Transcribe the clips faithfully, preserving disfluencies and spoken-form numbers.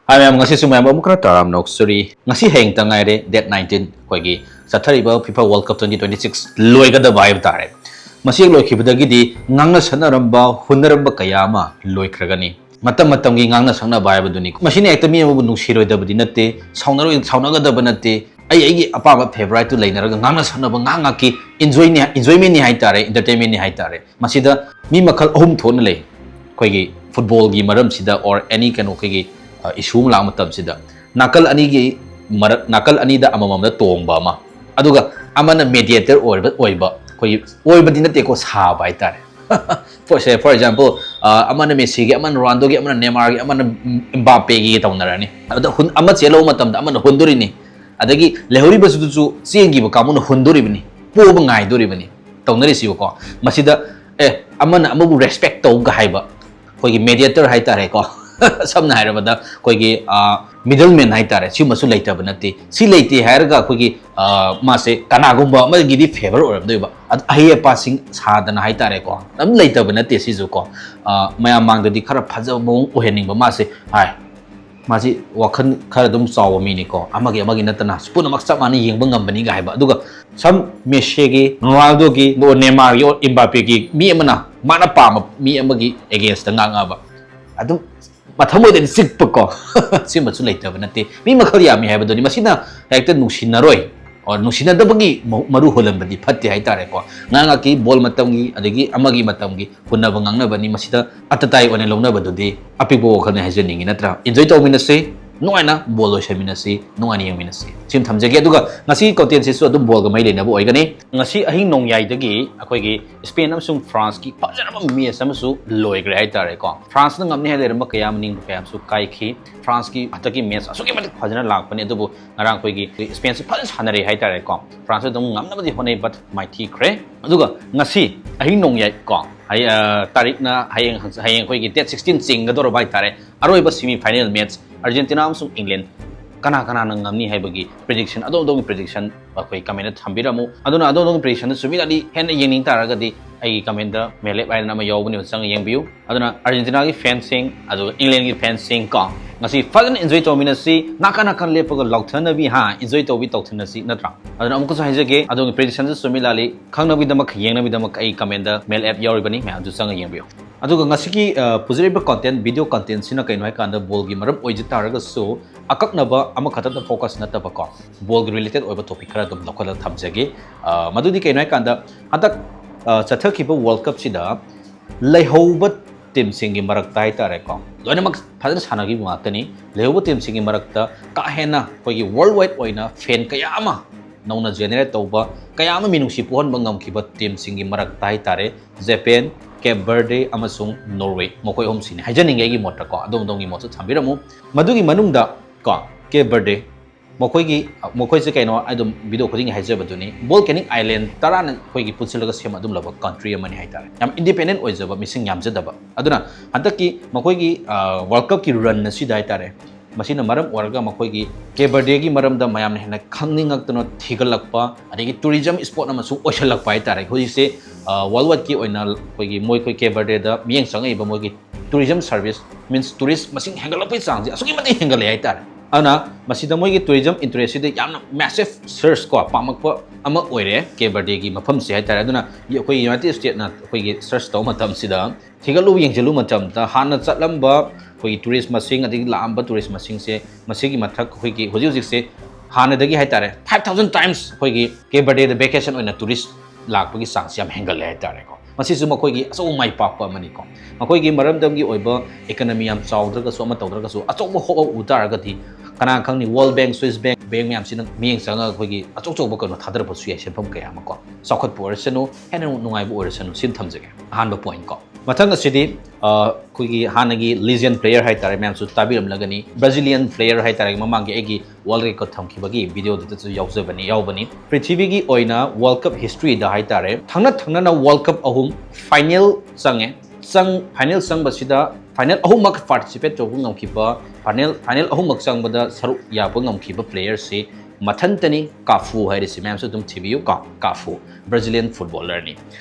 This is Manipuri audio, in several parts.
ꯍꯥꯏ ꯃꯌꯥꯝ, ꯉꯁꯤꯁꯨ ꯃꯌꯥꯝ ꯑꯃꯨꯛ ꯈꯔ ꯇꯔꯥꯝꯅ ꯑꯣꯛꯆꯔꯤ꯫ ꯉꯁꯤ ꯍꯌꯦꯡꯇ ꯉꯥꯏꯔꯦ, date nineteen, ꯑꯩꯈꯣꯏꯒꯤ ꯆꯠꯊꯔꯤꯕ FIFA World Cup twenty twenty-six ꯂꯣꯏꯒꯗꯕ ꯍꯥꯏꯕ ꯇꯥꯔꯦ꯫ ꯃꯁꯤ ꯍꯦꯛ ꯂꯣꯏꯈꯤꯕꯗꯒꯤꯗꯤ ꯉꯥꯡꯅ ꯁꯛꯅꯔꯝꯕ, ꯍꯨꯟꯅꯔꯝꯕ ꯀꯌꯥ ꯑꯃ ꯂꯣꯏꯈ꯭ꯔꯒꯅꯤ꯫ ꯃꯇꯝ ꯃꯇꯝꯒꯤ ꯉꯥꯡꯅ ꯁꯛꯅꯕ ꯍꯥꯏꯕꯗꯨꯅꯤ꯫ ꯃꯁꯤꯅ ꯍꯦꯛꯇ ꯃꯤ ꯑꯃꯕꯨ ꯅꯨꯡꯁꯤꯔꯣꯏꯗꯕꯗꯤ ꯅꯠꯇꯦ, ꯁꯥꯎꯅꯔꯣꯏ-, ꯁꯥꯎꯅꯒꯗꯕ ꯅꯠꯇꯦ꯫ ꯑꯩ ꯑꯩꯒꯤ ꯑꯄꯥꯝꯕ favourite ꯇꯨ ꯂꯩꯅꯔꯒ ꯉꯥꯡꯅ ꯁꯛꯅꯕ ꯉꯥꯏꯍꯥꯛ ꯉꯥꯏꯍꯥꯛꯀꯤ enjoy ꯅꯤ, enjoyment ꯅꯤ ꯍꯥꯏ ꯇꯥꯔꯦ, entertainment ꯅꯤ ꯍꯥꯏ ꯇꯥꯔꯦ꯫ ꯃꯁꯤꯗ ꯃꯤ ꯃꯈꯜ ꯑꯍꯨꯝ ꯊꯣꯛꯅ ꯂꯩ꯫ ꯑꯩꯈꯣꯏꯒꯤ football ꯒꯤ ꯃꯔꯝꯁꯤꯗ, or any ꯀꯩꯅꯣ, ꯑꯩꯈꯣꯏꯒꯤ, ꯑ, issue ꯑꯃ ꯂꯥꯛꯄ ꯃꯇꯝꯁꯤꯗ, ꯅꯥꯀꯜ ꯑꯅꯤꯒꯤ ꯃꯔꯛ, ꯅꯥꯀꯜ ꯑꯅꯤꯗ ꯑꯃꯃꯝꯗ ꯇꯣꯡꯕ ꯑꯃ, ꯑꯗꯨꯒ ꯑꯃꯅ mediator ꯑꯣꯏꯕ, ꯑꯣꯏꯕ, ꯑꯩꯈꯣꯏꯒꯤ ꯑꯣꯏꯕꯗꯤ ꯅꯠꯇꯦꯀꯣ, ꯁꯥꯕ ꯍꯥꯏ ꯇꯥꯔꯦ꯫ For say, for example, ꯑ, ꯑꯃꯅ ꯃꯦꯁꯤꯒꯤ, ꯑꯃꯅ ꯔꯣꯅꯥꯜꯗꯣꯒꯤ, ꯑꯃꯅ ꯅꯦꯃꯥꯔꯒꯤ, ꯑꯃꯅ ꯃꯕꯥꯄꯦꯒꯤ ꯇꯧꯅꯔꯅꯤ꯫ ꯑꯗꯨꯗ ꯍꯨꯟ-, ꯑꯃ ꯆꯦꯜꯍꯧꯕ ꯃꯇꯝꯗ ꯑꯃꯅ ꯍꯨꯟꯗꯣꯔꯤꯅꯤ꯫ ꯑꯗꯒꯤ ꯂꯩꯍꯧꯔꯤꯕꯁꯤꯗꯨꯁꯨ ꯆꯦꯟꯈꯤꯕ ꯀꯥꯡꯕꯨꯅ ꯍꯨꯟꯗꯣꯔꯤꯕꯅꯤ, ꯄꯣꯕ ꯉꯥꯏꯗꯣꯔꯤꯕꯅꯤ꯫ ꯇꯧꯅꯔꯤꯁꯤꯕꯀꯣ꯫ ꯃꯁꯤꯗ, ꯑꯦ, ꯑꯃꯅ ꯑꯃꯕꯨ respect ꯇꯧꯒ ꯍꯥꯏꯕ, ꯑꯩꯈꯣꯏꯒꯤ mediator ꯍꯥꯏ ꯇꯥꯔꯦꯀꯣ꯫ ꯁꯝꯅ ꯍꯥꯏꯔꯕꯗ, ꯑꯩꯈꯣꯏꯒꯤ, ꯑ, middleman ꯍꯥꯏ ꯇꯥꯔꯦ, ꯁꯤꯒꯨꯝꯕꯁꯨ ꯂꯩꯇꯕ ꯅꯠꯇꯦ꯫ ꯁꯤ ꯂꯩꯇꯦ ꯍꯥꯏꯔꯒ ꯑꯩꯈꯣꯏꯒꯤ, ꯑ, ꯃꯥꯁꯦ ꯀꯅꯥꯒꯨꯝꯕ ꯑꯃꯒꯤꯗꯤ favour ꯑꯣꯏꯔꯝꯗꯣꯏꯕ꯫ ꯑꯗ ꯑꯍꯩ ꯑꯄꯥꯁꯤꯡ ꯁꯥꯗꯅ ꯍꯥꯏ ꯇꯥꯔꯦꯀꯣ, ꯑꯗꯨꯝ ꯂꯩꯇꯕ ꯅꯠꯇꯦ ꯁꯤꯁꯨ ꯀꯣ꯫ ꯑ, ꯃꯌꯥꯝ ꯃꯥꯡꯗꯗꯤ ꯈꯔ ꯐꯖꯕ ꯃꯑꯣꯡ ꯑꯣꯏꯍꯟꯅꯤꯡꯕ ꯃꯥꯁꯦ ꯍꯥꯏ꯫ ꯃꯥꯁꯤ ꯋꯥꯈꯜ ꯈꯔ ꯑꯗꯨꯝ ꯆꯥꯎꯕ ꯃꯤꯅꯤꯀꯣ, ꯑꯃꯒꯤ ꯑꯃꯒꯤ ꯅꯠꯇꯅ ꯄꯨꯝꯅꯃꯛ ꯆꯞ ꯃꯥꯟꯅ ꯌꯦꯡꯕ ꯉꯝꯕꯅꯤꯒ ꯍꯥꯏꯕ꯫ ꯑꯗꯨꯒ ꯁꯝ ꯃꯦꯁꯤꯒꯤ, ꯔꯣꯅꯥꯜꯗꯣꯒꯤ, ꯅꯦꯃꯥꯔꯒꯤ, ꯏꯝꯕꯥꯄꯦꯒꯤ ꯃꯤ ꯑꯃꯅ ꯃꯥꯅ ꯄꯥꯝꯕ ꯃꯤ ꯑꯃꯒꯤ against ꯇ ꯉꯥꯡꯉꯛꯑꯕ, ꯑꯗꯨꯝ ꯃꯊꯃꯣꯏꯗꯗꯤ ꯆꯤꯛꯄꯀꯣ꯫ ꯁꯤꯃꯁꯨ ꯂꯩꯇꯕ ꯅꯠꯇꯦ꯫ ꯃꯤ ꯃꯈꯜ ꯌꯥꯝꯃꯤ ꯍꯥꯏꯕꯗꯨꯅꯤ꯫ ꯃꯁꯤꯅ ꯍꯦꯛꯇ ꯅꯨꯡꯁꯤꯅꯔꯣꯏ, or ꯅꯨꯡꯁꯤꯅꯗꯕꯒꯤ ꯃ-, ꯃꯔꯨ ꯍꯨꯜꯂꯝꯕꯗꯤ ꯐꯠꯇꯦ ꯍꯥꯏ ꯇꯥꯔꯦꯀꯣ꯫ ꯉꯥꯏꯍꯥꯛ ꯉꯥꯏꯍꯥꯛꯀꯤ ball ꯃꯇꯝꯒꯤ, ꯑꯗꯒꯤ ꯑꯃꯒꯤ ꯃꯇꯝꯒꯤ ꯍꯨꯟꯅꯕ ꯉꯥꯡꯅꯕꯅꯤ꯫ ꯃꯁꯤꯗ ꯑꯇꯇꯥꯏ ꯑꯣꯏꯅ ꯂꯧꯅꯕꯗꯨꯗꯤ ꯑꯄꯤꯛꯄ ꯋꯥꯈꯜꯅꯤ ꯍꯥꯏꯖꯅꯤꯡꯉꯤ, ꯅꯠꯇ꯭ꯔꯥ? Enjoy ꯇꯧꯃꯤꯟꯅꯁꯤ, ꯅꯨꯡꯉꯥꯏꯅ ball ꯂꯣꯏꯁꯟꯃꯤꯟꯅꯁꯤ, ꯅꯨꯡꯉꯥꯏꯅ ꯌꯦꯡꯃꯤꯟꯅꯁꯤ꯫ ꯁꯤꯃ ꯊꯝꯖꯒꯦ꯫ ꯑꯗꯨꯒ ꯉꯁꯤ content ꯁꯤꯁꯨ ꯑꯗꯨꯝ ball ꯒ ꯃꯔꯤ ꯂꯩꯅꯕ ꯑꯣꯏꯒꯅꯤ꯫ ꯉꯁꯤ ꯑꯍꯤꯡ ꯅꯣꯡꯌꯥꯏꯗꯒꯤ ꯑꯩꯈꯣꯏꯒꯤ Spain ꯑꯃꯁꯨꯡ France ꯀꯤ ꯐꯖꯔꯕ match ꯑꯃꯁꯨ ꯂꯣꯏꯈ꯭ꯔꯦ ꯍꯥꯏ ꯇꯥꯔꯦꯀꯣ꯫ France ꯅ ꯉꯝꯅꯤ ꯍꯥꯏ ꯂꯩꯔꯝꯕ ꯀꯌꯥ ꯑꯃ ꯅꯤꯡꯕ ꯀꯌꯥ ꯑꯃꯁꯨ ꯀꯥꯏꯈꯤ꯫ France ꯀꯤ ꯍꯟꯗꯛꯀꯤ match ꯑꯁꯨꯛꯀꯤ ꯃꯇꯤꯛ ꯐꯖꯅ ꯂꯥꯛꯄꯅꯤ, ꯑꯗꯨꯕꯨ ꯉꯔꯥꯡ ꯑꯩꯈꯣꯏꯒꯤ Spain ꯁꯤ ꯐꯖꯅ ꯁꯥꯟꯅꯔꯦ ꯍꯥꯏ ꯇꯥꯔꯦꯀꯣ꯫ France ꯑꯗꯨꯝ ꯉꯝꯅꯕꯗꯤ ꯍꯣꯠꯅꯩ, but ꯃꯥꯏꯊꯤꯈ꯭ꯔꯦ꯫ ꯑꯗꯨꯒ ꯉꯁꯤ ꯑꯍꯤꯡ ꯅꯣꯡꯌꯥꯏ ꯀꯣ, ꯍꯌꯦ-, ꯑ, ꯇꯥꯔꯤꯛꯅ ꯍꯌꯦꯡ, ꯍꯌꯦꯡ ꯑꯩꯈꯣꯏꯒꯤ date sixteen ꯆꯤꯡꯒꯗꯧꯔꯕ ꯍꯥꯏ ꯇꯥꯔꯦ꯫ ꯑꯔꯣꯏꯕ semi final match Argentina ꯑꯃꯁꯨꯡ England, ꯀꯅꯥ ꯀꯅꯥꯅ ꯉꯝꯅꯤ ꯍꯥꯏꯕꯒꯤ prediction, ꯑꯗꯣꯝ ꯑꯗꯣꯝꯒꯤ prediction ꯑꯩꯈꯣꯏ comment ꯇ ꯊꯝꯕꯤꯔꯝꯃꯨ꯫ ꯑꯗꯨꯅ ꯑꯗꯣꯝ ꯑꯗꯣꯝꯒꯤ prediction ꯗ ꯆꯨꯝꯃꯤꯔꯗꯤ ꯍꯦꯟꯅ ꯌꯦꯡꯅꯤꯡ ꯇꯥꯔꯒꯗꯤ ꯑꯩꯒꯤ comment ꯇ ꯃꯦꯂꯦꯞ ꯍꯥꯏꯗꯅ ꯑꯃ ꯌꯥꯎꯕꯅꯦ, ꯆꯪꯉ ꯌꯦꯡꯕꯤꯌꯨ꯫ ꯑꯗꯨꯅ Argentina ꯒꯤ fans ꯁꯤꯡ, ꯑꯗꯨꯒ England ꯒꯤ fans ꯁꯤꯡ ꯀꯣ, ꯉꯁꯤ ꯐꯖꯅ enjoy ꯇꯧꯃꯤꯟꯅꯁꯤ, ꯅꯥꯀꯟ ꯅꯥꯀꯟ ꯂꯦꯞꯄꯒ ꯂꯥꯎꯊꯅꯕꯤ, ꯍꯥ, enjoy ꯇꯧꯕꯤ ꯇꯧꯊꯅꯁꯤ, ꯅꯠꯇ꯭ꯔꯥ? ꯑꯗꯨꯅ ꯑꯃꯨꯛꯀꯁꯨ ꯍꯥꯏꯖꯒꯦ, ꯑꯗꯣꯝꯒꯤ prediction ꯁꯨ ꯆꯨꯝꯃꯤ ꯂꯥꯜꯂꯤ ꯈꯪꯅꯕꯒꯤꯗꯃꯛ, ꯌꯦꯡꯅꯕꯒꯤꯗꯃꯛ ꯑꯩ comment ꯗ mail app ꯌꯥꯎꯔꯤꯕꯅꯤ, ꯃꯌꯥꯝꯁꯨ ꯆꯪꯉ ꯌꯦꯡꯕꯤꯌꯨ꯫ ꯑꯗꯨꯒ ꯉꯁꯤꯒꯤ, ꯑ, ꯄꯨꯖꯔꯤꯕ content, video content ꯁꯤꯅ ꯀꯩꯅꯣ ꯍꯥꯏꯀꯥꯟꯗ ball ꯒꯤ ꯃꯔꯝ ꯑꯣꯏꯖ ꯇꯥꯔꯒꯁꯨ ꯑꯀꯛꯅꯕ ꯑꯃꯈꯛꯇꯗ focus ꯅꯠꯇꯕꯀꯣ, ball ꯒꯤ related ꯑꯣꯏꯕ topic ꯈꯔ ꯑꯗꯨꯝ ꯂꯧꯈꯠꯂꯒ ꯊꯝꯖꯒꯦ꯫ ꯑ, ꯃꯗꯨꯗꯤ ꯀꯩꯅꯣ ꯍꯥꯏꯀꯥꯟꯗ ꯍꯟꯗꯛ, ꯑ, ꯆꯠꯊꯈꯤꯕ World Cup ꯁꯤꯗ ꯂꯩꯍꯧꯕ team ꯁꯤꯡꯒꯤ ꯃꯔꯛꯇ ꯍꯥꯏꯇꯥꯔꯦꯀꯣ, ꯂꯣꯏꯅꯃꯛ ꯐꯖꯅ ꯁꯥꯟꯅꯈꯤꯕ ꯉꯥꯛꯇꯅꯤ꯫ ꯂꯩꯍꯧꯕ team ꯁꯤꯡꯒꯤ ꯃꯔꯛꯇ ꯀꯥ ꯍꯦꯟꯅ ꯑꯩꯈꯣꯏꯒꯤ world wide ꯑꯣꯏꯅ fan ꯀꯌꯥ ꯑꯃ ꯅꯧꯅ generate ꯇꯧꯕ, ꯀꯌꯥ ꯑꯃ ꯃꯤꯅꯨꯡꯁꯤ ꯄꯣꯛꯍꯟꯕ ꯉꯝꯈꯤꯕ team ꯁꯤꯡꯒꯤ ꯃꯔꯛꯇ ꯍꯥꯏꯇꯥꯔꯦ, Japan, Cape Verde ꯑꯃꯁꯨꯡ Norway, ꯃꯈꯣꯏ ꯑꯍꯨꯝꯁꯤꯅꯤ ꯍꯥꯏꯖꯅꯤꯡꯉꯦ ꯑꯩꯒꯤ ꯃꯣꯠꯇꯀꯣ꯫ ꯑꯗꯣꯝ ꯑꯗꯣꯝꯒꯤ ꯃꯣꯠꯁꯨ ꯊꯝꯕꯤꯔꯝꯃꯨ꯫ ꯃꯗꯨꯒꯤ ꯃꯅꯨꯡꯗ ꯀꯣ, Cape Verde, ꯃꯈꯣꯏꯒꯤ, ꯃꯈꯣꯏꯁꯦ ꯀꯩꯅꯣ, ꯑꯩ ꯑꯗꯨꯝ video ꯈꯨꯗꯤꯡꯒꯤ ꯍꯥꯏꯖꯕꯗꯨꯅꯤ, volcanic island ꯇꯔꯥꯅ ꯑꯩꯈꯣꯏꯒꯤ ꯄꯨꯟꯁꯤꯜꯂꯒ ꯁꯦꯝꯕ ꯑꯗꯨꯝꯂꯕ country ꯑꯃꯅꯤ ꯍꯥꯏꯇꯥꯔꯦ꯫ ꯌꯥꯝ independent ꯑꯣꯏꯖꯕ, ꯃꯤꯁꯤꯡ ꯌꯥꯝꯖꯗꯕ꯫ ꯑꯗꯨꯅ ꯍꯟꯗꯛꯀꯤ ꯃꯈꯣꯏꯒꯤ, ꯑ, World Cup ꯀꯤ run ꯑꯁꯤꯗ ꯍꯥꯏꯇꯥꯔꯦ, ꯃꯁꯤꯅ ꯃꯔꯝ ꯑꯣꯏꯔꯒ ꯃꯈꯣꯏꯒꯤ Cape Verde ꯒꯤ ꯃꯔꯝꯗ ꯃꯌꯥꯝꯅ ꯍꯦꯟꯅ ꯈꯪꯅꯤꯡꯉꯛꯇꯅ ꯊꯤꯒꯠꯂꯛꯄ, ꯑꯗꯒꯤ tourism spot ꯑꯃꯁꯨ ꯑꯣꯏꯁꯜꯂꯛꯄ ꯍꯥꯏꯇꯥꯔꯦ꯫ ꯍꯧꯖꯤꯛꯁꯦ, ꯑ, world wide ꯀꯤ ꯑꯣꯏꯅ ꯑꯩꯈꯣꯏꯒꯤ, ꯃꯣꯏ, ꯑꯩꯈꯣꯏ Cape Verde ꯗ ꯃꯤꯠꯌꯦꯡ ꯆꯪꯉꯛꯏꯕ ꯃꯣꯏꯒꯤ tourism service, means tourist ꯃꯁꯤꯡ ꯍꯦꯟꯒꯠꯂꯛꯄꯒꯤ ꯆꯥꯡꯁꯦ ꯑꯁꯨꯛꯀꯤ ꯃꯇꯤꯛ ꯍꯦꯟꯒꯠꯂꯛꯑꯦ ꯍꯥꯏꯇꯥꯔꯦ꯫ ꯑꯗꯨꯅ ꯃꯁꯤꯗ ꯃꯣꯏꯒꯤ tourism interest ꯁꯤꯗ ꯌꯥꯝꯅ massive surge ꯀꯣ, ꯄꯥꯝꯃꯛꯄ ꯑꯃ ꯑꯣꯏꯔꯦ Cape Verde ꯒꯤ ꯃꯐꯝꯁꯦ ꯍꯥꯏꯇꯥꯔꯦ꯫ ꯑꯗꯨꯅ ꯑꯩꯈꯣꯏ United States ꯅ ꯑꯩꯈꯣꯏꯒꯤ search ꯇꯧꯕ ꯃꯇꯝꯁꯤꯗ, ꯊꯤꯒꯠꯂꯨ ꯌꯦꯡꯁꯤꯜꯂꯨ ꯃꯇꯝꯗ, ꯍꯥꯟꯅ ꯆꯠꯂꯝꯕ ꯑꯩꯈꯣꯏꯒꯤ tourist ꯃꯁꯤꯡ, ꯑꯗꯒꯤ ꯂꯥꯛꯑꯝꯕ tourist ꯃꯁꯤꯡꯁꯦ, ꯃꯁꯤꯒꯤ ꯃꯊꯛ ꯑꯩꯈꯣꯏꯒꯤ ꯍꯧꯖꯤꯛ ꯍꯧꯖꯤꯛꯁꯦ ꯍꯥꯟꯅꯗꯒꯤ ꯍꯥꯏꯇꯥꯔꯦ five thousand times ꯑꯩꯈꯣꯏꯒꯤ Cape Verde ꯗ vacation ꯑꯣꯏꯅ tourist ꯂꯥꯛꯄꯒꯤ ꯆꯥꯡꯁꯦ ꯌꯥꯝ ꯍꯦꯟꯒꯠꯂꯦ ꯍꯥꯏꯇꯥꯔꯦꯀꯣ꯫ ꯃꯁꯤꯁꯨ ꯃꯈꯣꯏꯒꯤ ꯑꯆꯧꯕ ꯃꯥꯏ ꯄꯥꯛꯄ ꯑꯃꯅꯤꯀꯣ꯫ ꯃꯈꯣꯏꯒꯤ ꯃꯔꯝꯗꯝꯒꯤ ꯑꯣꯏꯕ economy ꯌꯥꯝ ꯆꯥꯎꯗ꯭ꯔꯒꯁꯨ, ꯑꯃ ꯇꯧꯗ꯭ꯔꯒꯁꯨ, ꯑꯆꯧꯕ ꯍꯣꯞ ꯑꯃ ꯎ ꯇꯥꯔꯒꯗꯤ, ꯀꯅꯥ ꯈꯪꯅꯤ, World Bank, Swiss Bank, bank ꯃꯌꯥꯝꯁꯤꯅ ꯃꯤꯠꯌꯦꯡ ꯆꯪꯉꯒ ꯑꯩꯈꯣꯏꯒꯤ ꯑꯆꯧ ꯑꯆꯧꯕ ꯀꯩꯅꯣ ꯊꯥꯗꯔꯛꯄꯁꯨ ꯌꯥꯏ, ꯁꯦꯟꯐꯝ ꯀꯌꯥ ꯑꯃ ꯀꯣ꯫ ꯆꯥꯎꯈꯠꯄ ꯑꯣꯏꯔꯁꯅꯨ, ꯍꯦꯟꯅ ꯅꯨꯡꯉꯥꯏꯕ ꯑꯣꯏꯔꯁꯅꯨ, ꯁꯤꯃ ꯊꯝꯖꯒꯦ꯫ ꯑꯍꯥꯟꯕ point ꯀꯣ꯫ ꯃꯊꯪ ꯑꯁꯤꯗꯤ, ꯑ, ꯑꯩꯈꯣꯏꯒꯤ ꯍꯥꯟꯅꯒꯤ legend player ꯍꯥꯏꯇꯥꯔꯦ, ꯃꯌꯥꯝꯁꯨ ꯇꯥꯕꯤꯔꯝꯂꯒꯅꯤ, Brazilian player ꯍꯥꯏꯇꯥꯔꯦ, ꯃꯃꯥꯡꯒꯤ ꯑꯩꯒꯤ world record ꯊꯝꯈꯤꯕꯒꯤ video ꯗꯨꯗꯁꯨ ꯌꯥꯎꯖꯕꯅꯤ, ꯌꯥꯎꯕꯅꯤ꯫ ꯄ꯭ꯔꯤꯊꯤꯕꯤꯒꯤ ꯑꯣꯏꯅ World Cup history ꯗ ꯍꯥꯏꯇꯥꯔꯦ, ꯊꯪꯅ ꯊꯪꯅꯅ World Cup ꯑꯍꯨꯝ final ꯆꯪꯉꯦ꯫ ꯆꯪ-, final ꯆꯪꯕꯁꯤꯗ final ꯑꯍꯨꯝꯃꯛ participate ꯇꯧꯕ ꯉꯝꯈꯤꯕ, final, final ꯑꯍꯨꯝꯃꯛ ꯆꯪꯕꯗ ꯁꯔꯨꯛ ꯌꯥꯕ ꯉꯝꯈꯤꯕ player ꯁꯤ ꯃꯊꯟꯇꯅꯤ ꯀꯥꯐꯨ ꯍꯥꯏꯔꯤꯁꯤ, ꯃꯌꯥꯝꯁꯨ ꯑꯗꯨꯝ ꯊꯤꯕꯤꯌꯨ꯫ ꯀꯥ ꯀꯥꯐꯨ Brazilian footballerꯅꯤ꯫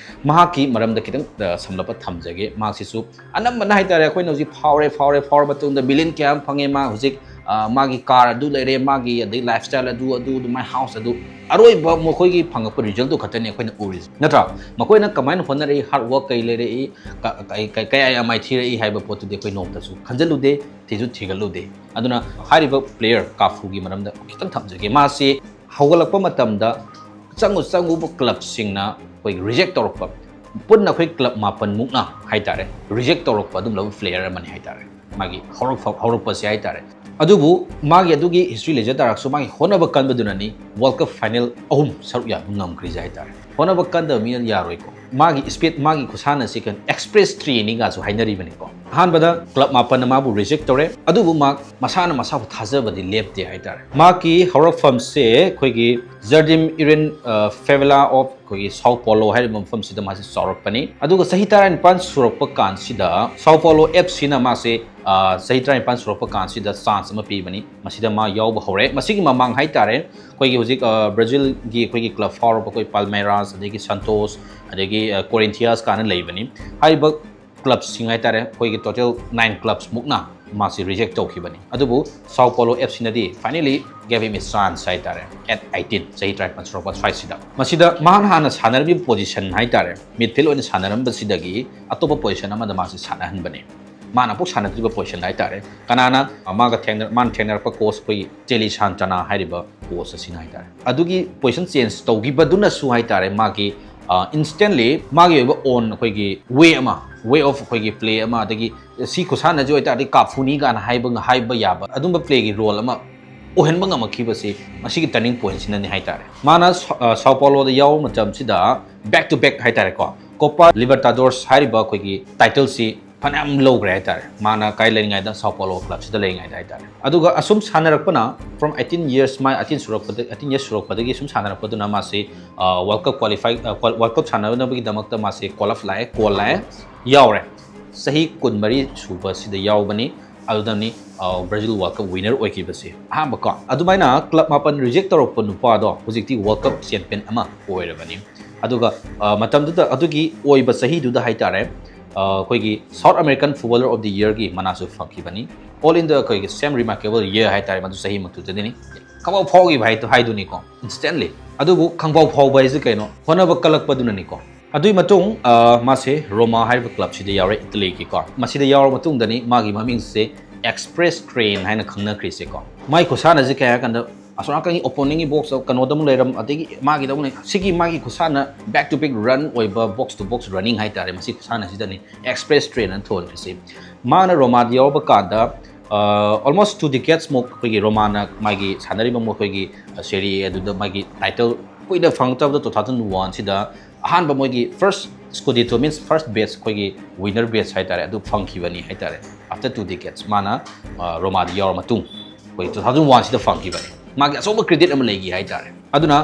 ꯃꯍꯥꯛꯀꯤ ꯃꯔꯝꯗ ꯈꯤꯇꯪ ꯑ, ꯁꯝꯂꯞꯄ ꯊꯝꯖꯒꯦ꯫ ꯃꯍꯥꯛꯁꯤꯁꯨ ꯑꯅꯝꯕꯅ ꯍꯥꯏꯇꯥꯔꯦ, ꯑꯩꯈꯣꯏꯅ ꯍꯧꯖꯤꯛ ꯐꯥꯎꯔꯦ ꯐꯥꯎꯔꯦ ꯐꯥꯎꯔ ꯃꯇꯨꯡꯗ ꯕꯤꯂꯤꯌꯟ ꯀꯌꯥ ꯑꯃ ꯐꯪꯉꯦ, ꯃꯥ ꯍꯧꯖꯤꯛ ꯑ, ꯃꯥꯒꯤ car ꯑꯗꯨ ꯂꯩꯔꯦ, ꯃꯥꯒꯤ ꯑꯗꯩ lifestyle ꯑꯗꯨ ꯑꯗꯨ ꯑꯗꯨꯃꯥꯏꯅ house ꯑꯗꯨ, ꯑꯔꯣꯏꯕ ꯃꯈꯣꯏꯒꯤ ꯐꯪꯉꯛꯄ resultꯇꯨ ꯈꯛꯇꯅꯤ ꯑꯩꯈꯣꯏꯅ ꯎꯔꯤꯁꯦ, ꯅꯠꯇ꯭ꯔꯥ? ꯃꯈꯣꯏꯅ ꯀꯃꯥꯏꯅ ꯍꯣꯠꯅꯔꯛꯏ, hard work ꯀꯩ ꯂꯩꯔꯛꯏ, ꯀ- ꯀꯩ- ꯀꯩ- ꯀꯌꯥ ꯌꯥꯝ ꯃꯥꯏꯊꯤꯔꯛꯏ ꯍꯥꯏꯕ ꯄꯣꯠꯇꯨꯗꯤ ꯑꯩꯈꯣꯏ ꯅꯣꯡꯃꯇꯁꯨ ꯈꯟꯖꯜꯂꯨꯗꯦ, ꯊꯤꯁꯨ ꯊꯤꯒꯠꯂꯨꯗꯦ꯫ ꯑꯗꯨꯅ ꯍꯥꯏꯔꯤꯕ player ꯀꯥꯐꯨꯒꯤ ꯃꯔꯝꯗ ꯈꯤꯇꯪ ꯊꯝꯖꯒꯦ꯫ ꯃꯥꯁꯤ ꯍꯧꯒꯠꯂꯛꯄ ꯃꯇꯝꯗ ꯆꯪꯉꯨ ꯆꯪꯉꯨꯕ clubꯁꯤꯡꯅ ꯑꯩꯈꯣꯏꯒꯤ reject ꯇꯧꯔꯛꯄ, ꯄꯨꯟꯅ ꯑꯩꯈꯣꯏ club ꯃꯥꯄꯟꯃꯨꯛꯅ ꯍꯥꯏꯇꯥꯔꯦ, reject ꯇꯧꯔꯛꯄ ꯑꯗꯨꯝꯂꯕ player ꯑꯃꯅꯤ ꯍꯥꯏꯇꯥꯔꯦ꯫ ꯃꯥꯒꯤ ꯍꯧꯔꯛꯐ- ꯍꯧꯔꯛꯄꯁꯦ ꯍꯥꯏꯇꯥꯔꯦ꯫ ꯑꯗꯨꯕꯨ ꯃꯥꯒꯤ ꯑꯗꯨꯒꯤ history ꯂꯩꯖ ꯇꯥꯔꯒꯁꯨ, ꯃꯥꯒꯤ ꯍꯣꯠꯅꯕ ꯀꯟꯕꯗꯨꯅꯅꯤ World Cup final ꯑꯍꯨꯝ ꯁꯔꯨꯛ ꯌꯥꯕ ꯉꯝꯈ꯭ꯔꯤꯁꯦ ꯍꯥꯏꯇꯥꯔꯦ꯫ ꯍꯣꯠꯅꯕ ꯀꯟꯗꯕ ꯃꯤꯅ ꯌꯥꯔꯣꯏꯀꯣ꯫ ꯃꯥꯒꯤ speed, ꯃꯥꯒꯤ ꯈꯨꯁꯥꯟꯅꯁꯤ ꯀꯩꯅꯣ, express trainingꯒꯁꯨ ꯍꯥꯏꯅꯔꯤꯕꯅꯤꯀꯣ꯫ ꯑꯍꯥꯟꯕꯗ club ꯃꯥꯄꯟꯅ ꯃꯥꯕꯨ reject ꯇꯧꯔꯦ, ꯑꯗꯨꯕꯨ ꯃꯥ ꯃꯁꯥꯅ ꯃꯁꯥꯕꯨ ꯊꯥꯖꯕꯗꯤ ꯂꯦꯞꯇꯦ ꯍꯥꯏꯇꯥꯔꯦ꯫ ꯃꯥꯒꯤ ꯍꯧꯔꯛꯐꯝꯁꯦ ꯑꯩꯈꯣꯏꯒꯤ Jardim Irene, ꯑ, Favela of ꯑꯩꯈꯣꯏꯒꯤ Sao Paulo ꯍꯥꯏꯔꯤꯕ ꯃꯐꯝꯁꯤꯗ ꯃꯥꯁꯦ ꯆꯥꯎꯔꯛꯄꯅꯤ꯫ ꯑꯗꯨꯒ ꯆꯍꯤ ꯇꯔꯥꯅꯤꯄꯥꯟ ꯁꯨꯔꯛꯄ ꯀꯥꯟꯁꯤꯗ Sao Paulo FCꯅ ꯃꯥꯁꯦ, ꯑ, ꯆꯍꯤ ꯇꯔꯥꯅꯤꯄꯥꯟ ꯁꯨꯔꯛꯄ ꯀꯥꯟꯁꯤꯗ chance ꯑꯃ ꯄꯤꯕꯅꯤ꯫ ꯃꯁꯤꯗ ꯃꯥ ꯌꯥꯎꯕ ꯍꯧꯔꯦ꯫ ꯃꯁꯤꯒꯤ ꯃꯃꯥꯡ ꯍꯥꯏꯇꯥꯔꯦ, ꯑꯩꯈꯣꯏꯒꯤ ꯍꯧꯖꯤꯛ, ꯑ, Brazilꯒꯤ ꯑꯩꯈꯣꯏꯒꯤ club ꯐꯥꯎꯔꯕ ꯑꯩꯈꯣꯏ Palmeiras, ꯑꯗꯒꯤ Santos, ꯑꯗꯒꯤ, ꯑ, Corinthians ꯀꯥꯏꯅ ꯂꯩꯕꯅꯤ꯫ ꯍꯥꯏꯔꯤꯕ clubꯁꯤꯡ ꯍꯥꯏꯇꯥꯔꯦ, ꯑꯩꯈꯣꯏꯒꯤ total nine clubs ꯃꯨꯛꯅ ꯃꯥꯁꯤ reject ꯇꯧꯈꯤꯕꯅꯤ꯫ ꯑꯗꯨꯕꯨ Sao Paulo FCꯅꯗꯤ finally gave him a chance ꯍꯥꯏꯇꯥꯔꯦ, at eighteen, ꯆꯍꯤ ꯇꯔꯥꯅꯤꯄꯥꯟ ꯁꯨꯔꯛꯄ ꯁ꯭ꯋꯥꯏꯁꯤꯗ꯫ ꯃꯁꯤꯗ ꯃꯥꯅ ꯍꯥꯟꯅ ꯁꯥꯟꯅꯔꯝꯃꯤꯕ position ꯍꯥꯏꯇꯥꯔꯦ, midfield ꯑꯣꯏꯅ ꯁꯥꯟꯅꯔꯝꯕꯁꯤꯗꯒꯤ ꯑꯇꯣꯞꯄ position ꯑꯃꯗ ꯃꯥꯁꯤ ꯁꯥꯟꯅꯍꯟꯕꯅꯤ꯫ ꯃꯥꯅ ꯑꯃꯨꯛ ꯁꯥꯟꯅꯗ꯭ꯔꯤꯕ position ꯍꯥꯏꯇꯥꯔꯦ꯫ ꯀꯅꯥꯅ ꯃꯥꯒ ꯊꯦꯡꯅ-, ꯃꯥꯅ ꯊꯦꯡꯅꯔꯛꯄ coach ꯑꯩꯈꯣꯏꯒꯤ Telly Santana ꯍꯥꯏꯔꯤꯕ coach ꯑꯁꯤꯅ ꯍꯥꯏꯇꯥꯔꯦ꯫ ꯑꯗꯨꯒꯤ position change ꯇꯧꯈꯤꯕꯗꯨꯅꯁꯨ ꯍꯥꯏꯇꯥꯔꯦ, ꯃꯥꯒꯤ, ꯑ, instantly ꯃꯥꯒꯤ ꯑꯣꯏꯕ own ꯑꯩꯈꯣꯏꯒꯤ way ꯑꯃ, way of ꯑꯩꯈꯣꯏꯒꯤ play ꯑꯃ, ꯑꯗꯒꯤ ꯁꯤ ꯈꯨꯁꯥꯟꯅꯁꯤ ꯑꯣꯏꯇꯥꯔꯗꯤ ꯀꯥꯐꯨꯅꯤ ꯀꯥꯏꯅ ꯍꯥꯏꯕ ꯉ-, ꯍꯥꯏꯕ ꯌꯥꯕ ꯑꯗꯨꯝꯕ playꯒꯤ role ꯑꯃ ꯑꯣꯏꯍꯟꯕ ꯉꯝꯃꯛꯈꯤꯕꯁꯤ ꯃꯁꯤꯒꯤ turning pointꯁꯤꯅꯅꯤ ꯍꯥꯏꯇꯥꯔꯦ꯫ ꯃꯥꯅ ꯁ-, ꯑ, Sao Pauloꯗ ꯌꯥꯎꯕ ꯃꯇꯝꯁꯤꯗ back to back ꯍꯥꯏꯇꯥꯔꯦꯀꯣ, Copa Libertadores ꯍꯥꯏꯔꯤꯕ ꯑꯩꯈꯣꯏꯒꯤ titleꯁꯤ ꯐꯅꯌꯥꯝ ꯂꯧꯈ꯭ꯔꯦ ꯍꯥꯏꯇꯥꯔꯦ꯫ ꯃꯥꯅ ꯀꯥꯏ ꯂꯩꯔꯤꯉꯩꯗ? Sao Paulo clubꯁꯤꯗ ꯂꯩꯔꯤꯉꯩꯗ ꯍꯥꯏꯇꯥꯔꯦ꯫ ꯑꯗꯨꯒ ꯑꯁꯨꯝ ꯁꯥꯟꯅꯔꯛꯄꯅ from eighteen years, ꯃꯥ eighteen ꯁꯨꯔꯛꯄꯗ, eighteen years ꯁꯨꯔꯛꯄꯗꯒꯤ ꯁꯨꯝ ꯁꯥꯟꯅꯔꯛꯄꯗꯨꯅ ꯃꯥꯁꯤ, ꯑ, World Cup qualify, ꯑ, qual-, World Cup ꯁꯥꯟꯅꯅꯕꯒꯤꯗꯃꯛꯇ ꯃꯥꯁꯤ call up ꯂꯥꯛꯑꯦ, call ꯂꯥꯛꯑꯦ, ꯌꯥꯎꯔꯦ꯫ ꯆꯍꯤ ꯀꯨꯟꯃꯔꯤ ꯁꯨꯕꯁꯤꯗ ꯌꯥꯎꯕꯅꯤ꯫ ꯑꯗꯨꯗꯅꯤ ꯕ꯭ꯔꯥꯖꯤꯜ ꯋꯥꯔꯜ ꯀꯞ ꯋꯤꯅꯔ ꯑꯣꯏꯈꯤꯕꯁꯦ ꯑꯍꯥꯟꯕ ꯀꯣ꯫ ꯑꯗꯨꯃꯥꯏꯅ ꯀ꯭ꯂꯕ ꯃꯥꯄꯟ ꯔꯤꯖꯦꯛ ꯇꯧꯔꯛꯄ ꯅꯨꯄꯥꯗꯣ ꯍꯧꯖꯤꯛꯇꯤ ꯋꯥꯔꯜ ꯀꯞ ꯆꯦꯝꯄꯤꯌꯟ ꯑꯃ ꯑꯣꯏꯔꯕꯅꯤ꯫ ꯑꯗꯨꯒ ꯃꯇꯝꯗꯨꯗ ꯑꯗꯨꯒꯤ ꯑꯣꯏꯕ ꯆꯍꯤꯗꯨꯗ ꯍꯥꯏꯇꯥꯔꯦ, ꯑꯩꯈꯣꯏꯒꯤ South American Footballer of the Yearꯒꯤ ꯃꯅꯥꯁꯨ ꯐꯪꯈꯤꯕꯅꯤ꯫ All in the ꯑꯩꯈꯣꯏꯒꯤ same remarkable year ꯍꯥꯏꯇꯥꯔꯦ, ꯃꯗꯨ ꯆꯍꯤꯃꯛꯇꯨꯗꯅꯤ꯫ ꯈꯪꯐꯥꯎ ꯐꯥꯎꯈꯤꯕ ꯍꯥꯏꯗꯣ ꯍꯥꯏꯗꯨꯅꯤꯀꯣ, instantly꯫ ꯑꯗꯨꯕꯨ ꯈꯪꯐꯥꯎ ꯐꯥꯎꯕ ꯍꯥꯏꯁꯦ ꯀꯩꯅꯣ? ꯍꯣꯠꯅꯕ ꯀꯜꯂꯛꯄꯗꯨꯅꯅꯤꯀꯣ꯫ ꯑꯗꯨꯒꯤ ꯃꯇꯨꯡ ꯃꯥꯁꯦ ꯔꯣꯃꯥ ꯍꯥꯏꯔꯤꯕ ꯀ꯭ꯂꯕꯁꯤꯗ ꯌꯥꯎꯔꯦ, ꯏꯇꯂꯤꯒꯤꯀꯣ꯫ ꯃꯁꯤꯗ ꯌꯥꯎꯔꯕ ꯃꯇꯨꯡꯗꯅꯤ ꯃꯥꯒꯤ ꯃꯃꯤꯡꯁꯦ Express Train ꯍꯥꯏꯅ ꯈꯪꯅꯈ꯭ꯔꯤꯁꯦꯀꯣ꯫ ꯃꯥꯒꯤ ꯈꯨꯁꯥꯟꯅꯁꯦ ꯀꯩ ꯍꯥꯏꯔ ꯀꯥꯟꯗ, ꯑꯁꯣꯝ ꯅꯥꯀꯟꯒꯤ opponentꯒꯤ boxꯇ ꯀꯩꯅꯣꯗ ꯑꯃꯨꯛ ꯂꯩꯔꯝ, ꯑꯗꯒꯤ ꯃꯥꯒꯤꯗ ꯑꯃꯨꯛ ꯂꯩ꯫ ꯁꯤꯒꯤ ꯃꯥꯒꯤ ꯈꯨꯁꯥꯟꯅ back to back run ꯑꯣꯏꯕ, box to box running ꯍꯥꯏꯇꯥꯔꯦ, ꯃꯁꯤ ꯈꯨꯁꯥꯟꯅꯁꯤꯗꯅꯤ Express Train ꯑꯅ ꯊꯣꯟꯈ꯭ꯔꯤꯁꯦ꯫ ꯃꯥꯅ ꯔꯣꯃꯥꯗ ꯌꯥꯎꯔꯛꯄ ꯀꯥꯟꯗ almost two decades ꯃꯨꯛ ꯑꯩꯈꯣꯏꯒꯤ ꯔꯣꯃꯥꯅ ꯃꯥꯒꯤ ꯁꯥꯟꯅꯔꯤꯕ ꯃꯈꯣꯏꯒꯤ Serie A ꯑꯗꯨꯗ ꯃꯥꯒꯤ title ꯀꯨꯏꯅ ꯐꯪꯉꯛꯇꯕꯗ two thousand oneꯁꯤꯗ ꯑꯍꯥꯟꯕ ꯃꯣꯏꯒꯤ first Scudetto, means first batch, ꯑꯩꯈꯣꯏꯒꯤ winner batch ꯍꯥꯏꯇꯥꯔꯦ, ꯑꯗꯨ ꯐꯪꯈꯤꯕꯅꯤ ꯍꯥꯏꯇꯥꯔꯦ꯫ After two decades ꯃꯥꯅ ꯔꯣꯃꯥꯗ ꯌꯥꯎꯔ ꯃꯇꯨꯡ ꯑꯩꯈꯣꯏ two thousand oneꯁꯤꯗ ꯐꯪꯈꯤꯕꯅꯤ꯫ ꯃꯥꯒꯤ ꯑꯆꯧꯕ credit ꯑꯃ ꯂꯩꯈꯤ ꯍꯥꯏꯇꯥꯔꯦ꯫ ꯑꯗꯨꯅ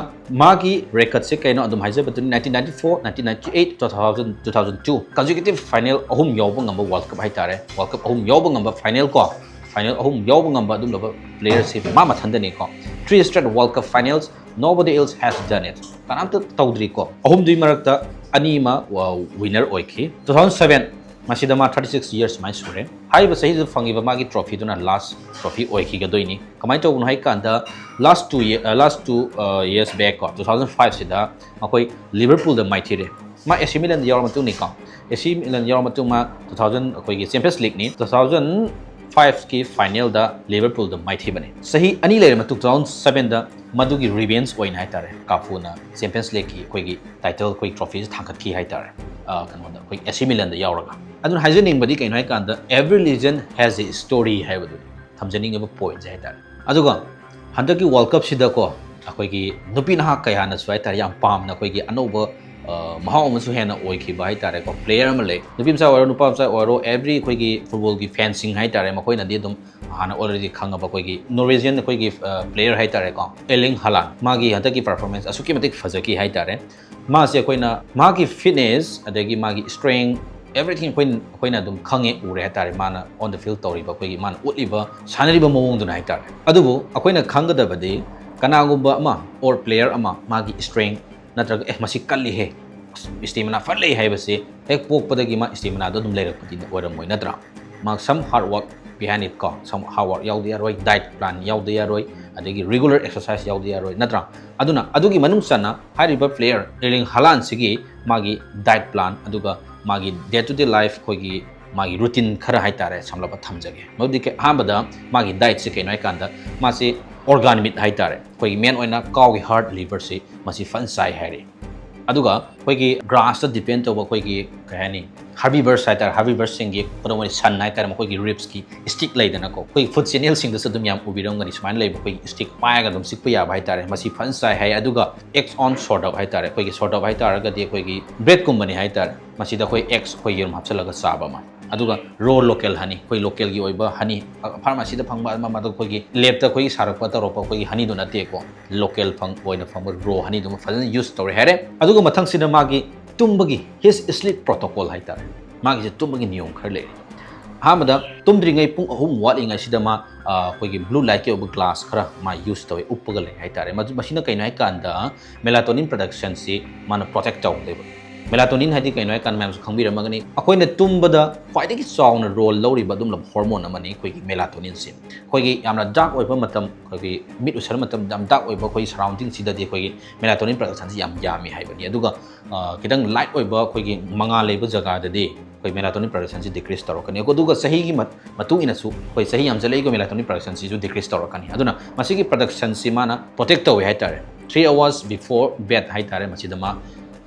ꯃꯥꯒꯤ recordꯁꯦ ꯀꯩꯅꯣ ꯑꯗꯨꯝ ꯍꯥꯏꯖꯕꯗꯨꯅꯤ, nineteen ninety-four, nineteen ninety-eight, two thousand, two thousand two consecutive final ꯑꯍꯨꯝ ꯌꯥꯎꯕ ꯉꯝꯕ World Cup ꯍꯥꯏꯇꯥꯔꯦ꯫ World Cup ꯑꯍꯨꯝ ꯌꯥꯎꯕ ꯉꯝꯕ final ꯀꯣ, final ꯑꯍꯨꯝ ꯌꯥꯎꯕ ꯉꯝꯕ ꯑꯗꯨꯒꯨꯝꯂꯕ playerꯁꯦ ꯃꯥ ꯃꯊꯟꯗꯅꯤꯀꯣ꯫ Three straight World Cup finals, nobody else has done it. ꯀꯅꯥꯝꯇ ꯇꯧꯗ꯭ꯔꯤꯀꯣ꯫ ꯑꯍꯨꯝꯗꯨꯒꯤ ꯃꯔꯛꯇ ꯑꯅꯤ ꯑꯃ winner ꯑꯣꯏꯈꯤ꯫ Two thousand seven, ꯃꯁꯤꯗ ꯃꯥ thirty six years ꯁꯨꯃꯥꯏꯅ ꯁꯨꯔꯦ꯫ ꯍꯥꯏꯔꯤꯕ ꯆꯍꯤꯗꯨꯗ ꯐꯪꯉꯤꯕ ꯃꯥꯒꯤ trophyꯗꯨꯅ last trophy ꯑꯣꯏꯈꯤꯒꯗꯣꯏꯅꯤ꯫ ꯀꯃꯥꯏꯅ ꯇꯧꯕꯅꯣ ꯍꯥꯏ ꯀꯥꯟꯗ, last two year, last two years back ꯀꯣ, two thousand fiveꯁꯤꯗ ꯃꯈꯣꯏ Liverpoolꯗ ꯃꯥꯏꯊꯤꯔꯦ꯫ ꯃꯥ AC Milanꯗ ꯌꯥꯎꯔ ꯃꯇꯨꯡꯅꯤꯀꯣ꯫ AC Milan ꯌꯥꯎꯔ ꯃꯇꯨꯡ ꯃꯥ two thousand ꯑꯩꯈꯣꯏꯒꯤ Champions Leagueꯅꯤ, two thousand fiveꯀꯤ finalꯗ Liverpoolꯗ ꯃꯥꯏꯊꯤꯕꯅꯤ꯫ ꯆꯍꯤ ꯑꯅꯤ ꯂꯩꯔ ꯃꯇꯨꯡ two thousand sevenꯗ ꯃꯗꯨꯒꯤ revenge ꯑꯣꯏꯅ ꯍꯥꯏꯇꯥꯔꯦ, ꯀꯥꯐꯨꯅ Champions Leagueꯀꯤ ꯑꯩꯈꯣꯏꯒꯤ title, ꯑꯩꯈꯣꯏ trophyꯁꯦ ꯊꯥꯡꯒꯠꯈꯤ ꯍꯥꯏꯇꯥꯔꯦ, ꯀꯩꯅꯣꯗ, ꯑꯩꯈꯣꯏ AC Milanꯗ ꯌꯥꯎꯔꯒ꯫ ꯑꯗꯨꯅ ꯍꯥꯏꯖꯅꯤꯡꯕꯗꯤ ꯀꯩꯅꯣ ꯍꯥꯏ ꯀꯥꯟꯗ, every legend has a story ꯍꯥꯏꯕꯗꯨꯅꯤ ꯊꯝꯖꯅꯤꯡꯉꯤꯕ pointꯁꯦ ꯍꯥꯏꯇꯥꯔꯦ꯫ ꯑꯗꯨꯒ ꯍꯟꯗꯛꯀꯤ World Cupꯁꯤꯗꯀꯣ, ꯑꯩꯈꯣꯏꯒꯤ ꯅꯨꯄꯤ ꯅꯍꯥ ꯀꯌꯥꯅꯁꯨ ꯍꯥꯏꯇꯥꯔꯦ, ꯌꯥꯝ ꯄꯥꯝꯅ ꯑꯩꯈꯣꯏꯒꯤ ꯑꯅꯧꯕ ꯃꯍꯥꯎ ꯑꯃꯁꯨ ꯍꯦꯟꯅ ꯑꯣꯏꯈꯤꯕ ꯍꯥꯏꯇꯥꯔꯦꯀꯣ꯫ Player ꯑꯃ ꯂꯩ, ꯅꯨꯄꯤ ꯃꯆꯥ ꯑꯣꯏꯔꯣ, ꯅꯨꯄꯥ ꯃꯆꯥ ꯑꯣꯏꯔꯣ, every ꯑꯩꯈꯣꯏꯒꯤ footballꯒꯤ fanꯁꯤꯡ ꯍꯥꯏꯇꯥꯔꯦ, ꯃꯈꯣꯏꯅꯗꯤ ꯑꯗꯨꯝ ꯍꯥꯟꯅ already ꯈꯪꯉꯕ ꯑꯩꯈꯣꯏꯒꯤ Norwegian ꯑꯩꯈꯣꯏꯒꯤ player ꯍꯥꯏꯇꯥꯔꯦꯀꯣ, Erling Haaland꯫ ꯃꯥꯒꯤ ꯍꯟꯗꯛꯀꯤ performance ꯑꯁꯨꯛꯀꯤ ꯃꯇꯤꯛ ꯐꯖꯈꯤ ꯍꯥꯏꯇꯥꯔꯦ꯫ ꯃꯥꯁꯦ ꯑꯩꯈꯣꯏꯅ ꯃꯥꯒꯤ fitness, ꯑꯗꯒꯤ ꯃꯥꯒꯤ strength, Everything ꯑꯩꯈꯣꯏꯅ ꯑꯩꯈꯣꯏꯅ ꯑꯗꯨꯝ ꯈꯪꯉꯦ, ꯎꯔꯦ ꯍꯥꯏꯇꯥꯔꯦ, ꯃꯥꯅ on the field ꯇꯧꯔꯤꯕ, ꯑꯩꯈꯣꯏꯒꯤ ꯃꯥꯅ ꯎꯠꯂꯤꯕ ꯁꯥꯟꯅꯔꯤꯕ ꯃꯑꯣꯡꯗꯨꯅ ꯍꯥꯏꯇꯥꯔꯦ꯫ ꯑꯗꯨꯕꯨ ꯑꯩꯈꯣꯏꯅ ꯈꯪꯒꯗꯕꯗꯤ ꯀꯅꯥꯒꯨꯝꯕ ꯑꯃ or player ꯑꯃ ꯃꯥꯒꯤ strength ꯅꯠꯇ꯭ꯔꯒ ꯑꯦ ꯃꯁꯤ ꯀꯜꯂꯤꯍꯦ, stamina ꯐꯠ ꯂꯩ ꯍꯥꯏꯕꯁꯤ ꯍꯦꯛ ꯄꯣꯛꯄꯗꯒꯤ ꯃꯥ staminaꯗꯣ ꯑꯗꯨꯝ ꯂꯩꯔꯛꯄꯗꯤ ꯑꯣꯏꯔꯝꯃꯣꯏ ꯅꯠꯇ꯭ꯔꯥ? ꯃꯥ some hard work behind it ꯀꯣ, some hard work ꯌꯥꯎꯗ ꯌꯥꯔꯣꯏ, diet plan ꯌꯥꯎꯗ ꯌꯥꯔꯣꯏ, ꯑꯗꯒꯤ regular exercise ꯌꯥꯎꯗ ꯌꯥꯔꯣꯏ ꯅꯠꯇ꯭ꯔꯥ? ꯑꯗꯨꯅ ꯑꯗꯨꯒꯤ ꯃꯅꯨꯡ ꯆꯟꯅ ꯍꯥꯏꯔꯤꯕ player Erling Haalandꯁꯤꯒꯤ ꯃꯥꯒꯤ diet plan ꯑꯗꯨꯒ ꯃꯥꯒꯤ day to day life ꯑꯩꯈꯣꯏꯒꯤ ꯃꯥꯒꯤ routine ꯈꯔ ꯍꯥꯏꯇꯥꯔꯦ ꯁꯝꯂꯞꯄ ꯊꯝꯖꯒꯦ꯫ ꯃꯗꯨꯗꯤ ꯀꯩ-, ꯑꯍꯥꯟꯕꯗ ꯃꯥꯒꯤ dietꯁꯦ ꯀꯩꯅꯣ ꯍꯥꯏꯀꯥꯟꯗ ꯃꯥꯁꯤ organ meat ꯍꯥꯏꯇꯥꯔꯦ, ꯑꯩꯈꯣꯏꯒꯤ main ꯑꯣꯏꯅ cowꯒꯤ heart, liverꯁꯤ ꯃꯁꯤ ꯐꯖꯅ ꯆꯥꯏ ꯍꯥꯏꯔꯤ꯫ ꯑꯗꯨꯒ ꯑꯩꯈꯣꯏꯒꯤ grassꯇ depend ꯇꯧꯕ ꯑꯩꯈꯣꯏꯒꯤ ꯀꯩ ꯍꯥꯏꯅꯤ, herbivores ꯍꯥꯏꯇꯥꯔꯦ, herbivoresꯁꯤꯡꯒꯤ ꯈꯨꯗꯝ ꯑꯣꯏꯅ ꯁꯟ ꯍꯥꯏꯇꯥꯔꯦ, ꯃꯈꯣꯏꯒꯤ ribsꯀꯤ stick ꯂꯩꯗꯅꯀꯣ, ꯑꯩꯈꯣꯏꯒꯤ food channelꯁꯤꯡꯗꯁꯨ ꯑꯗꯨꯝ ꯌꯥꯝ ꯎꯕꯤꯔꯝꯒꯅꯤ, ꯁꯨꯃꯥꯏꯅ ꯂꯩꯕ ꯑꯩꯈꯣꯏꯒꯤ stick ꯄꯥꯏꯔꯒ ꯑꯗꯨꯝ ꯆꯤꯛꯄ ꯌꯥꯕ ꯍꯥꯏꯇꯥꯔꯦ, ꯃꯁꯤ ꯐꯖꯅ ꯆꯥꯏ ꯍꯥꯏ꯫ ꯑꯗꯨꯒ eggs on sourdough ꯍꯥꯏꯇꯥꯔꯦ, ꯑꯩꯈꯣꯏꯒꯤ sourdough ꯍꯥꯏꯇꯥꯔꯒꯗꯤ ꯑꯩꯈꯣꯏꯒꯤ breadꯀꯨꯝꯕꯅꯤ ꯍꯥꯏꯇꯥꯔꯦ, ꯃꯁꯤꯗ ꯑꯩꯈꯣꯏ eggs ꯑꯩꯈꯣꯏ ꯌꯦꯔꯨꯝ ꯍꯥꯞꯆꯤꯜꯂꯒ ꯆꯥꯕ ꯑꯃ꯫ ꯑꯗꯨꯒ raw local honey, ꯑꯩꯈꯣꯏ localꯒꯤ ꯑꯣꯏꯕ honey, pharmacyꯗ ꯐꯪꯕ ꯑꯃ ꯑꯃꯗ ꯑꯩꯈꯣꯏꯒꯤ labꯇ ꯑꯩꯈꯣꯏꯒꯤ ꯁꯥꯔꯛꯄ ꯇꯧꯔꯛꯄ ꯑꯩꯈꯣꯏꯒꯤ honeyꯗꯨ ꯅꯠꯇꯦꯀꯣ, local ꯐꯪ-, ꯑꯣꯏꯅ ꯐꯪꯕ raw honeyꯗꯨꯃ ꯐꯖꯅ use ꯇꯧꯔꯦ ꯍꯥꯏꯔꯦ꯫ ꯑꯗꯨꯒ ꯃꯊꯪꯁꯤꯗ ꯃꯥꯒꯤ ꯇꯨꯝꯕꯒꯤ, his sleep protocol ꯍꯥꯏꯇꯥꯔꯦ, ꯃꯥꯒꯤꯁꯦ ꯇꯨꯝꯕꯒꯤ ꯅꯤꯌꯣꯝ ꯈꯔ ꯂꯩꯔꯦ꯫ ꯑꯍꯥꯟꯕꯗ ꯇꯨꯝꯗ꯭ꯔꯤꯉꯩ ꯄꯨꯡ ꯑꯍꯨꯝ ꯋꯥꯠꯂꯤꯉꯩꯁꯤꯗ ꯃꯥ, ꯑ, ꯑꯩꯈꯣꯏꯒꯤ blue lightꯀꯤ ꯑꯣꯏꯕ glass ꯈꯔ ꯃꯥ use ꯇꯧꯋꯦ, ꯎꯞꯄꯒ ꯂꯩ ꯍꯥꯏꯇꯥꯔꯦ꯫ ꯃꯗꯨ, ꯃꯁꯤꯅ ꯀꯩꯅꯣ ꯍꯥꯏꯀꯥꯟꯗ melatonin productionꯁꯤ ꯃꯥꯅ protect ꯇꯧꯗꯣꯏꯕ꯫ Melatonin ꯍꯥꯏꯗꯤ ꯀꯩꯅꯣ ꯍꯥꯏꯀꯥꯟꯗ ꯃꯌꯥꯝꯁꯨ ꯈꯪꯕꯤꯔꯝꯃꯒꯅꯤ, ꯑꯩꯈꯣꯏꯅ ꯇꯨꯝꯕꯗ ꯈ꯭ꯋꯥꯏꯗꯒꯤ ꯆꯥꯎꯅ role ꯂꯧꯔꯤꯕ ꯑꯗꯨꯝꯂꯕ hormone ꯑꯃꯅꯤ ꯑꯩꯈꯣꯏꯒꯤ melatoninꯁꯦ꯫ ꯑꯩꯈꯣꯏꯒꯤ ꯌꯥꯝꯅ dark ꯑꯣꯏꯕ ꯃꯇꯝ, ꯑꯩꯈꯣꯏꯒꯤ ꯃꯤꯠ ꯎꯏꯁꯤꯟꯕ ꯃꯇꯝꯗ ꯌꯥꯝ dark ꯑꯣꯏꯕ ꯑꯩꯈꯣꯏꯒꯤ surroundingꯁꯤꯗꯗꯤ ꯑꯩꯈꯣꯏꯒꯤ melatonin productionꯁꯤ ꯌꯥꯝ ꯌꯥꯝꯃꯤ ꯍꯥꯏꯕꯅꯤ꯫ ꯑꯗꯨꯒ, ꯑ, ꯈꯤꯇꯪ light ꯑꯣꯏꯕ ꯑꯩꯈꯣꯏꯒꯤ ꯃꯉꯥꯜ ꯂꯩꯕ ꯖꯒꯥꯗꯗꯤ ꯑꯩꯈꯣꯏ melatonin productionꯁꯤ decrease ꯇꯧꯔꯛꯀꯅꯤ꯫ ꯑꯗꯨꯒ ꯆꯍꯤꯒꯤ ꯃꯠ-, ꯃꯇꯨꯡ ꯏꯟꯅꯁꯨ ꯑꯩꯈꯣꯏ ꯆꯍꯤ ꯌꯥꯝꯖꯜꯂꯛꯏꯒ melatonin productionꯁꯤꯁꯨ decrease ꯇꯧꯔꯛꯀꯅꯤ꯫ ꯑꯗꯨꯅ ꯃꯁꯤꯒꯤ productionꯁꯤ ꯃꯥꯅ protect ꯇꯧꯋꯦ ꯍꯥꯏꯇꯥꯔꯦ꯫ Three hours before bed ꯍꯥꯏꯇꯥꯔꯦ, ꯃꯁꯤꯗ ꯃꯥ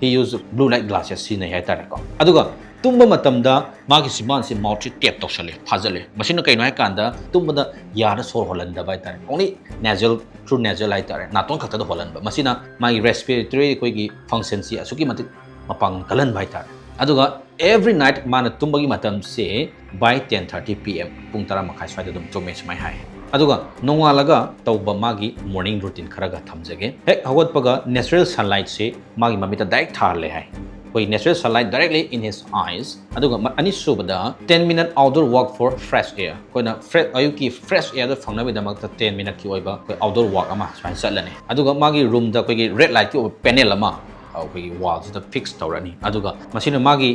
he use blue light glasses ꯁꯤꯖꯤꯟꯅꯩ ꯍꯥꯏꯇꯥꯔꯦꯀꯣ꯫ ꯑꯗꯨꯒ ꯇꯨꯝꯕ ꯃꯇꯝꯗ ꯃꯥꯒꯤ ꯆꯤꯝꯕꯥꯟꯁꯤ mouthꯁꯤ tape ꯇꯧꯁꯜꯂꯦ, ꯐꯥꯖꯜꯂꯦ꯫ ꯃꯁꯤꯅ ꯀꯩꯅꯣ ꯍꯥꯏꯀꯥꯟꯗ ꯇꯨꯝꯕꯗ ꯌꯥꯗ ꯁꯣꯔ ꯍꯣꯜꯍꯟꯗꯕ ꯍꯥꯏꯇꯥꯔꯦ, only nasal, through nasal ꯍꯥꯏꯇꯥꯔꯦ, ꯅꯥꯇꯣꯟ ꯈꯛꯇꯗ ꯍꯣꯜꯍꯟꯕ꯫ ꯃꯁꯤꯅ ꯃꯥꯒꯤ respiratory ꯑꯩꯈꯣꯏꯒꯤ functionꯁꯤ ꯑꯁꯨꯛꯀꯤ ꯃꯇꯤꯛ ꯃꯄꯥꯡꯒꯜ ꯀꯜꯍꯟꯕ ꯍꯥꯏꯇꯥꯔꯦ꯫ ꯑꯗꯨꯒ every night ꯃꯥꯅ ꯇꯨꯝꯕꯒꯤ ꯃꯇꯝꯁꯦ by ten thirty P M, ꯄꯨꯡ ꯇꯔꯥ ꯃꯈꯥꯏ ꯁ꯭ꯋꯥꯏꯗ ꯑꯗꯨꯝ ꯇꯨꯝꯃꯦ ꯁꯨꯃꯥꯏꯅ ꯍꯥꯏ꯫ ꯑꯗꯨꯒ ꯅꯣꯡꯉꯥꯜꯂꯒ ꯇꯧꯕ ꯃꯥꯒꯤ morning routine ꯈꯔꯒ ꯊꯝꯖꯒꯦ꯫ ꯍꯦꯛ ꯍꯧꯒꯠꯄꯒ natural sunlightꯁꯦ ꯃꯥꯒꯤ ꯃꯃꯤꯠꯇ direct ꯊꯥꯍꯜꯂꯦ ꯍꯥꯏ꯫ ꯑꯩꯈꯣꯏ natural sunlight directly in his eyes꯫ ꯑꯗꯨꯒ ꯃ- ꯑꯅꯤꯁꯨꯕꯗ ten minute outdoor walk for fresh air꯫ ꯑꯩꯈꯣꯏꯅ fresh ꯑꯌꯨꯛꯀꯤ fresh airꯗ ꯐꯪꯅꯕꯒꯤꯗꯃꯛꯇ ten minuteꯀꯤ ꯑꯣꯏꯕ ꯑꯩꯈꯣꯏ outdoor walk ꯑꯃ ꯁꯨꯃꯥꯏꯅ ꯆꯠꯂꯅꯤ꯫ ꯑꯗꯨꯒ ꯃꯥꯒꯤ roomꯗ ꯑꯩꯈꯣꯏꯒꯤ red lightꯀꯤ ꯑꯣꯏꯕ panel ꯑꯃ ꯑꯩꯈꯣꯏꯒꯤ wallꯁꯤꯗ fix ꯇꯧꯔꯅꯤ꯫ ꯑꯗꯨꯒ ꯃꯁꯤꯅ ꯃꯥꯒꯤ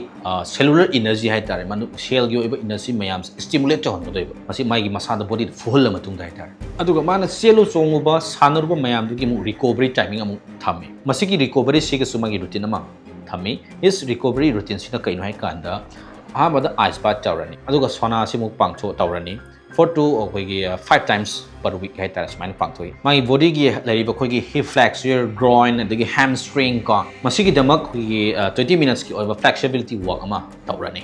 cellular energy ꯍꯥꯏꯇꯥꯔꯦ, ꯃꯅꯨꯡ cellꯒꯤ ꯑꯣꯏꯕ energy ꯃꯌꯥꯝꯁꯦ stimulate ꯇꯧꯍꯟꯒꯗꯣꯏꯕ꯫ ꯃꯁꯤ ꯃꯥꯒꯤ ꯃꯁꯥꯗ bodyꯗ ꯐꯨꯍꯜꯂ ꯃꯇꯨꯡꯗ ꯍꯥꯏꯇꯥꯔꯦ꯫ ꯑꯗꯨꯒ ꯃꯥꯅ ꯆꯦꯜꯂꯨ ꯆꯣꯡꯉꯨꯕ, ꯁꯥꯟꯅꯔꯨꯕ ꯃꯌꯥꯝꯗꯨꯒꯤ ꯑꯃꯨꯛ recovery timing ꯑꯃꯨꯛ ꯊꯝꯃꯤ꯫ ꯃꯁꯤꯒꯤ recoveryꯁꯤꯒꯁꯨ ꯃꯥꯒꯤ routine ꯑꯃ ꯊꯝꯃꯤ꯫ His recovery routineꯁꯤꯅ ꯀꯩꯅꯣ ꯍꯥꯏ ꯀꯥꯟꯗ, ꯑꯍꯥꯟꯕꯗ ice bath ꯇꯧꯔꯅꯤ, ꯑꯗꯨꯒ saunaꯁꯤ ꯑꯃꯨꯛ ꯄꯥꯡꯊꯣꯛ ꯇꯧꯔꯅꯤ꯫ Four to ꯑꯩꯈꯣꯏꯒꯤ five times per week ꯍꯥꯏꯇꯥꯔꯦ, ꯁꯨꯃꯥꯏꯅ ꯄꯥꯡꯊꯣꯛꯏ꯫ ꯃꯥꯒꯤ bodyꯒꯤ ꯂꯩꯔꯤꯕ ꯑꯩꯈꯣꯏꯒꯤ hip flexor, groin, ꯑꯗꯒꯤ hamstring ꯀꯣ, ꯃꯁꯤꯒꯤꯗꯃꯛ ꯑꯩꯈꯣꯏꯒꯤ twenty minutesꯀꯤ ꯑꯣꯏꯕ flexibility walk ꯑꯃ ꯇꯧꯔꯅꯤ꯫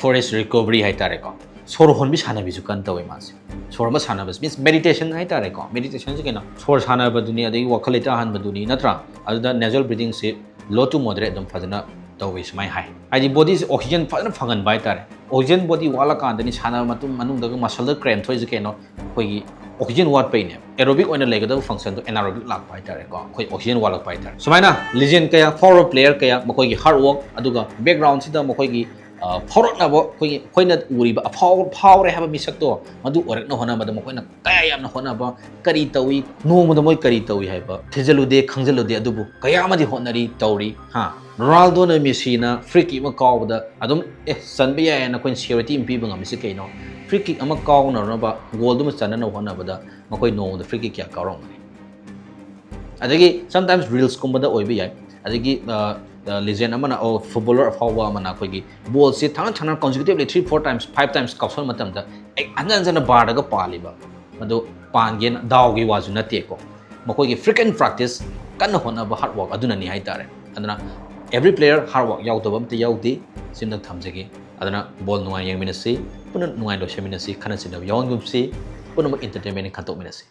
For his recovery ꯍꯥꯏꯇꯥꯔꯦꯀꯣ, ꯁꯣꯔ ꯍꯣꯟꯕꯤ ꯁꯥꯟꯅꯕꯤꯁꯨ ꯀꯟꯅ ꯇꯧꯋꯤ ꯃꯥꯁꯦ꯫ ꯁꯣꯔ ꯍꯣꯟꯕ ꯁꯥꯟꯅꯕꯁꯤ means meditation ꯍꯥꯏꯇꯥꯔꯦꯀꯣ꯫ Meditationꯁꯤ ꯀꯩꯅꯣ? ꯁꯣꯔ ꯁꯥꯟꯅꯕꯗꯨꯅꯤ, ꯑꯗꯒꯤ ꯋꯥꯈꯜ ꯂꯩꯇꯥꯍꯟꯕꯗꯨꯅꯤ, ꯅꯠꯇ꯭ꯔꯥ? ꯑꯗꯨꯗ nasal breathingꯁꯤ low to moderate ꯑꯗꯨꯝ ꯐꯖꯅ ꯇꯧꯋꯤ ꯁꯨꯃꯥꯏꯅ ꯍꯥꯏ꯫ ꯍꯥꯏꯗꯤ bodyꯁꯦ oxygen ꯐꯖꯅ ꯐꯪꯍꯟꯕ ꯍꯥꯏꯇꯥꯔꯦ꯫ Oxygen body ꯋꯥꯠꯂꯀꯥꯟꯗꯅꯤ ꯁꯥꯟꯅꯕ ꯃꯇꯨꯡ ꯃꯅꯨꯡꯗꯒ muscleꯗ cramp ꯊꯣꯛꯏꯁꯦ ꯀꯩꯅꯣ? ꯑꯩꯈꯣꯏꯒꯤ oxygen ꯋꯥꯠꯄꯩꯅꯦ꯫ Aerobic ꯑꯣꯏꯅ ꯂꯩꯒꯗꯕ functionꯗꯣ anaerobic ꯂꯥꯛꯄ ꯍꯥꯏꯇꯥꯔꯦꯀꯣ, ꯑꯩꯈꯣꯏ oxygen ꯋꯥꯠꯂꯛꯄ ꯍꯥꯏꯇꯥꯔꯦ꯫ ꯁꯨꯃꯥꯏꯅ legend ꯀꯌꯥ, forward player ꯀꯌꯥ, ꯃꯈꯣꯏꯒꯤ hard work, ꯑꯗꯨꯒ backgroundꯁꯤꯗ ꯃꯈꯣꯏꯒꯤ ꯐꯥꯎꯔꯛꯅꯕ, ꯑꯩꯈꯣꯏꯒꯤ ꯑꯩꯈꯣꯏꯅ ꯎꯔꯤꯕ ꯑꯐꯥꯎ ꯐꯥꯎꯔꯦ ꯍꯥꯏꯕ ꯃꯤꯁꯛꯇꯣ ꯃꯗꯨ ꯑꯣꯏꯔꯛꯅ ꯍꯣꯠꯅꯕꯗ ꯃꯈꯣꯏꯅ ꯀꯌꯥ ꯌꯥꯝꯅ ꯍꯣꯠꯅꯕ, ꯀꯔꯤ ꯇꯧꯏ, ꯅꯣꯡꯃꯗ ꯃꯣꯏ ꯀꯔꯤ ꯇꯧꯏ ꯍꯥꯏꯕ ꯊꯤꯖꯤꯜꯂꯨꯗꯦ, ꯈꯪꯖꯤꯜꯂꯨꯗꯦ, ꯑꯗꯨꯕꯨ ꯀꯌꯥ ꯑꯃꯗꯤ ꯍꯣꯠꯅꯔꯤ, ꯇꯧꯔꯤ꯫ ꯍꯥ, ꯔꯣꯅꯥꯜꯗꯣꯅ, ꯃꯦꯁꯤꯅ free kick ꯑꯃ ꯀꯥꯎꯕꯗ ꯑꯗꯨꯝ ꯑꯦ ꯆꯟꯕ ꯌꯥꯏ ꯍꯥꯏꯅ ꯑꯩꯈꯣꯏꯅ surety ꯑꯃ ꯄꯤꯕ ꯉꯝꯃꯤꯁꯤ ꯀꯩꯅꯣ? Free kick ꯑꯃ ꯀꯥꯎꯅꯅꯕ, goalꯗꯨꯃ ꯆꯟꯅꯅꯕ ꯍꯣꯠꯅꯕꯗ ꯃꯈꯣꯏ ꯅꯣꯡꯃꯗ free kick ꯀꯌꯥ ꯀꯥꯎꯔꯝꯒꯅꯤ? ꯑꯗꯒꯤ sometimes reelsꯀꯨꯝꯕꯗ ꯑꯣꯏꯕ ꯌꯥꯏ꯫ ꯑꯗꯒꯤ legend ꯑꯃꯅ, ꯑꯣ, footballer ꯑꯐꯥꯎꯕ ꯑꯃꯅ ꯑꯩꯈꯣꯏꯒꯤ ballꯁꯤ ꯊꯪꯅ ꯊꯪꯅ consecutively three four times five times ꯀꯥꯎꯁꯟꯕ ꯃꯇꯝꯗ ꯑꯩ ꯍꯟꯖꯟ ꯍꯟꯖꯟꯅ barꯗꯒ ꯄꯥꯜꯂꯤꯕ, ꯃꯗꯨ ꯄꯥꯟꯒꯦꯅ ꯗꯥꯎꯒꯤ ꯋꯥꯁꯨ ꯅꯠꯇꯦꯀꯣ꯫ ꯃꯈꯣꯏꯒꯤ frequent practice, ꯀꯟꯅ ꯍꯣꯠꯅꯕ, hard work ꯑꯗꯨꯅꯅꯤ ꯍꯥꯏꯇꯥꯔꯦ꯫ ꯑꯗꯨꯅ every player hard work ꯌꯥꯎꯗꯕ ꯑꯝꯇ ꯌꯥꯎꯗꯦ꯫ ꯁꯤꯝꯇꯪ ꯊꯝꯖꯒꯦ꯫ ꯑꯗꯨꯅ ball ꯅꯨꯡꯉꯥꯏ ꯌꯦꯡꯃꯤꯟꯅꯁꯤ, ꯄꯨꯟꯅ ꯅꯨꯡꯉꯥꯏ ꯂꯣꯏꯁꯤꯟꯃꯤꯟꯅꯁꯤ, ꯈꯠꯅ ꯆꯩꯅꯕ ꯌꯥꯎꯍꯟꯒꯨꯝꯁꯤ, ꯄꯨꯝꯅꯃꯛ entertainment ꯈꯟꯗꯣꯛꯃꯤꯟꯅꯁꯤ꯫